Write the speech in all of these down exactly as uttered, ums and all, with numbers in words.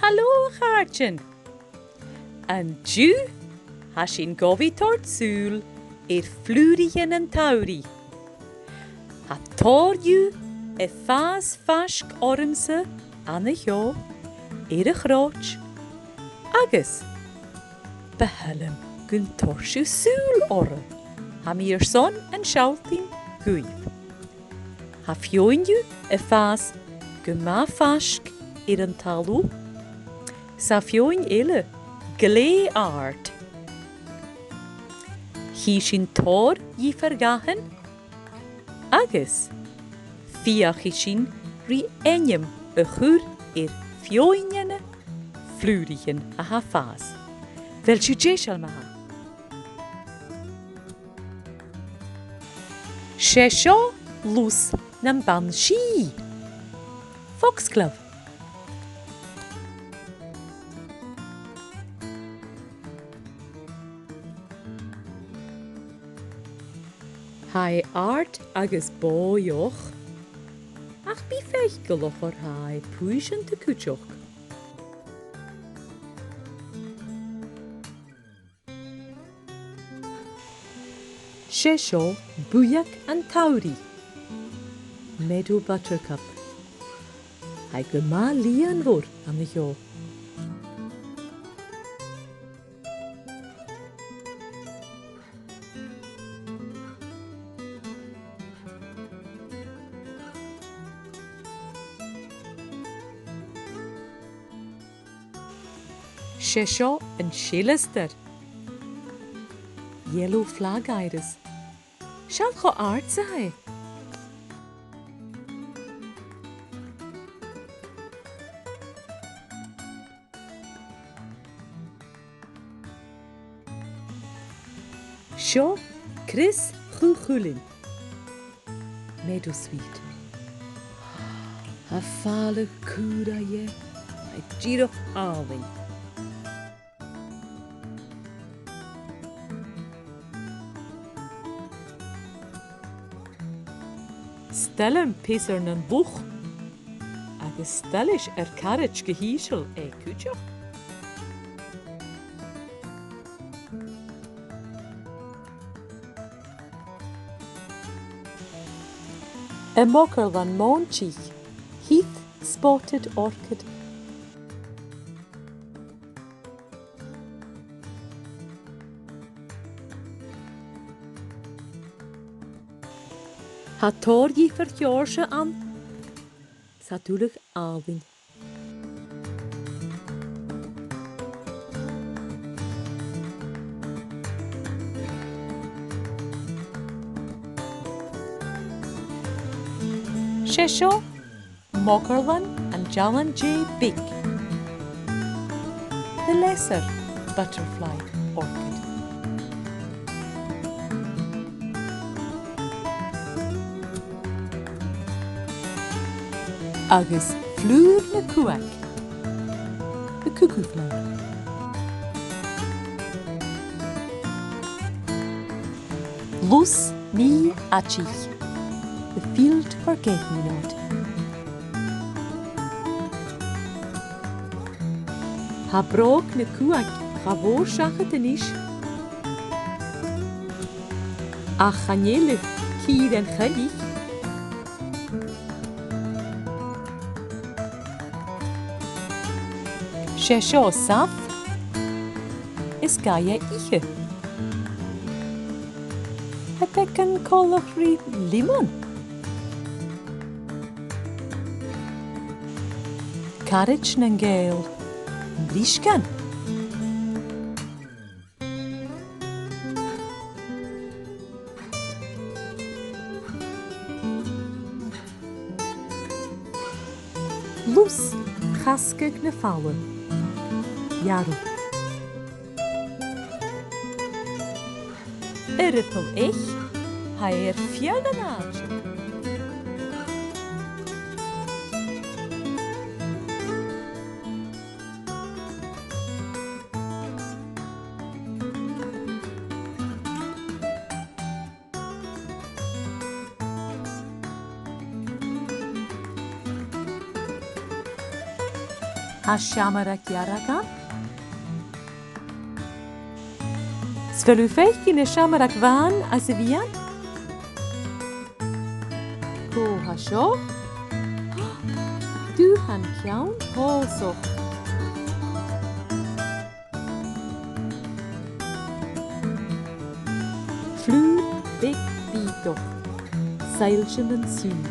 Halò, a chàirdean! An-diugh, tha sinn gu bhith toirt sùil air flùraichean an t-samhraidh. Tha tòrr dhiubh a' fàs faisg ormsa an seo, air a' chroit, agus bu thoil leam gun toir sibh sùil orra. Tha mi airson an sealltainn dhuibh. Tha feadhainn dhiubh a' fàs gu math faisg air an talamh, 's tha feadhainn eile glè àrd. Chì sinn tòrr dhiofar dhathan agus feuchaidh sinn ri ainm a chur air feadhainn de na flùraichean a tha a' fàs. A bheil sibh deiseil ma-thà? 'S e seo lus nam banshee. Foxglove. Tha e àrd agus bòidheach, ach bidh faiceallach oir tha e puinnseanta cuideachd. 'S e seo buidheag an t-samhraidh, meadow buttercup. Tha i gu math lìonmhor an seo. 'S e seo an seileastair, yellow flag iris. Seall cho àrd 's a tha e. Seo crios Chù Chulainn, meadowsweet. Tha fàileadh cùbhraidh aige, tha e dìreach àlainn. 'S toil leam peasair nan luch, agus 's toil leis ar caraid gu h-ìosal e cuideachd. Am mogairlean mòintich, heath spotted orchid. Tha tòrr dhiofar sheòrsa ann, 's tha iad uile àlainn. 'S e seo mogairlean an dealan-dè bheag, the lesser butterfly orchid. Agus flùr na cuthaig, the cuckoo flower. Lus mì-fhaidich, the field forget-me-not. Tha bròg na cuthaig cha mhòr seachad a-nis, ach chan eil cìr an choilich. 'S e seo sabh, is gabh e ithe. A bheil e coltach ri lemon? Caraid nan Gàidheal, am briosgan. Lus chasgadh na fala, yarrow. Earball eich, tha e air feadh an àite. A' seamrag dhearg ann. 'S a bheil thu a' faicinn an seamrag bhàn às a' bhian? Cò tha seo? Dubhan ceann pòsach. Flùr beag bìodach, soillse mun t-sùil.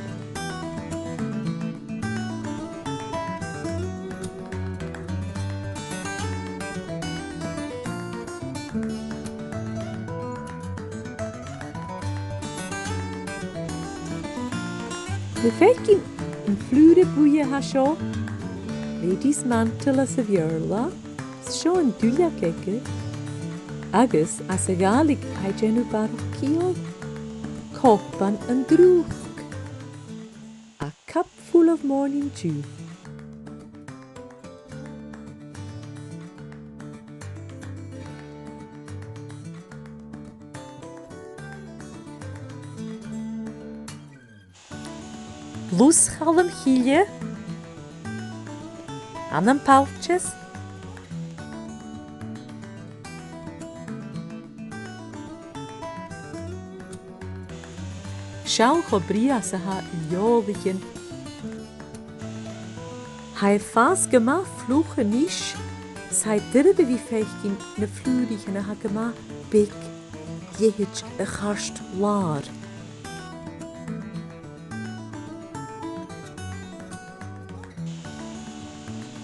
A' faicinn am flùr buidhe a tha seo? Lady's mantle anns a' Bheurla, 's seo an duilleag aige. Agus anns a' Ghàidhlig tha e a' dèanamh barrachd ciall, copan an drùchd. A cup full of morning dew. Lus-chalm chille ann am pailteas. Seall cho brèagha 's a tha an eòlaichean. Tha e a' fàs gu math fliuch a-nis, 's tha e doirbh a bhith a' faicinn na flùraichean a tha gu math beag leithid a' chairt-làir.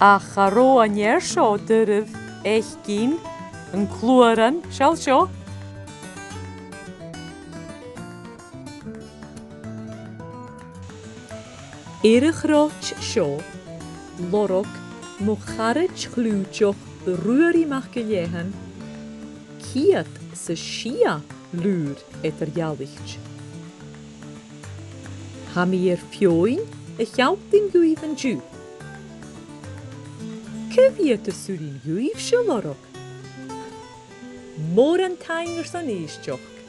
Ach cha robh an fhear seo doirbh fhaicinn, an cluaran, seall seo. Air a' chroit seo, lorg mo charaid chlùiteach Ruairidh MacIllEathain ceud 's a sia flùr eadar-dhealaichte. Tha mi air feadhainn a shealltainn dhuibh an-diugh. Cò mheud as urrainn dhuibhse a lorg? Mòran taing airson èisteachd.